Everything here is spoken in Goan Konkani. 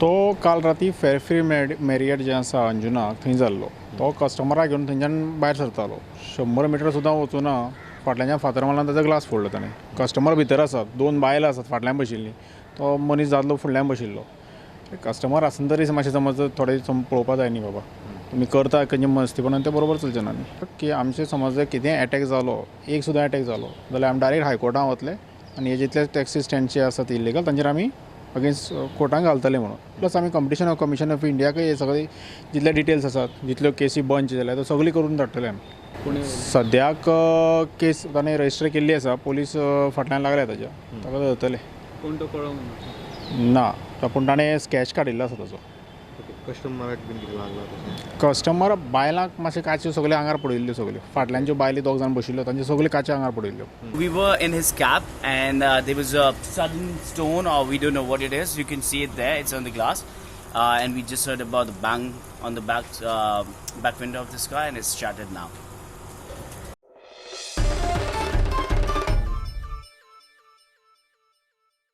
तो काल राती फेरफ्री मॅरियट जें आसा अंजुना थंय जाल्लो. तो कस्टमराक घेवन थंयच्यान भायर सरतालो. 100 मिटर सुद्दां वचूना, फाटल्याच्यान फातर मारला, ताजो ग्लास फोडलो ताणें. कस्टमर भितर आसात, दोन बायलां आसात फाटल्यान बशिल्लीं, तो मनीस दादलो फुडल्यान बशिल्लो. कस्टमर आसून तरी मातशें समज थोडे पळोवपा जाय न्ही बाबा. तुमी करता खंयचे मस्तीपणान, तें बरोबर चलचें ना न्ही. की आमचे समज कितेंय एटॅक जालो, एक सुद्दां एटॅक जालो जाल्यार आमी डायरेक्ट हायकोर्टान वतले आनी हे जितले टॅक्सी स्टँडचे आसात इलिगल, तांचेर आमी अगेन्स्ट कोर्टान घालतले म्हणून. प्लस आमी कॉम्पिटिशन कमिशन ऑफ इंडियाकय हे सगळे जितले डिटेल्स आसात, जितल्यो केसी बंच जाल्या, त्यो सगळी करून धाडटले आमी. सद्याक केस ताणें रजिस्टर केल्ली आसा. पोलीस फाटल्यान लागल्या ताच्या, ताका धरतले. कोण तो कळोंक ना? ना, पूण ताणें स्कॅच काडिल्लो आसा ताचो. कस्टमराक बीन कितें लागला तशें? कस्टमर बायलांक मातशें काच्यो सगळ्यो आंगार पडिल्ल्यो. सगळ्यो फाटल्यान ज्यो बायली दोग जाण बशिल्ल्यो, तांच्यो सगळ्यो काच्यो आंगार पडिल्ल्यो. We were in his cab and there was a sudden stone, or we don't know what it is. You can see it there, it's on the glass. And we just heard about the bang on the back window of this car and it's shattered now.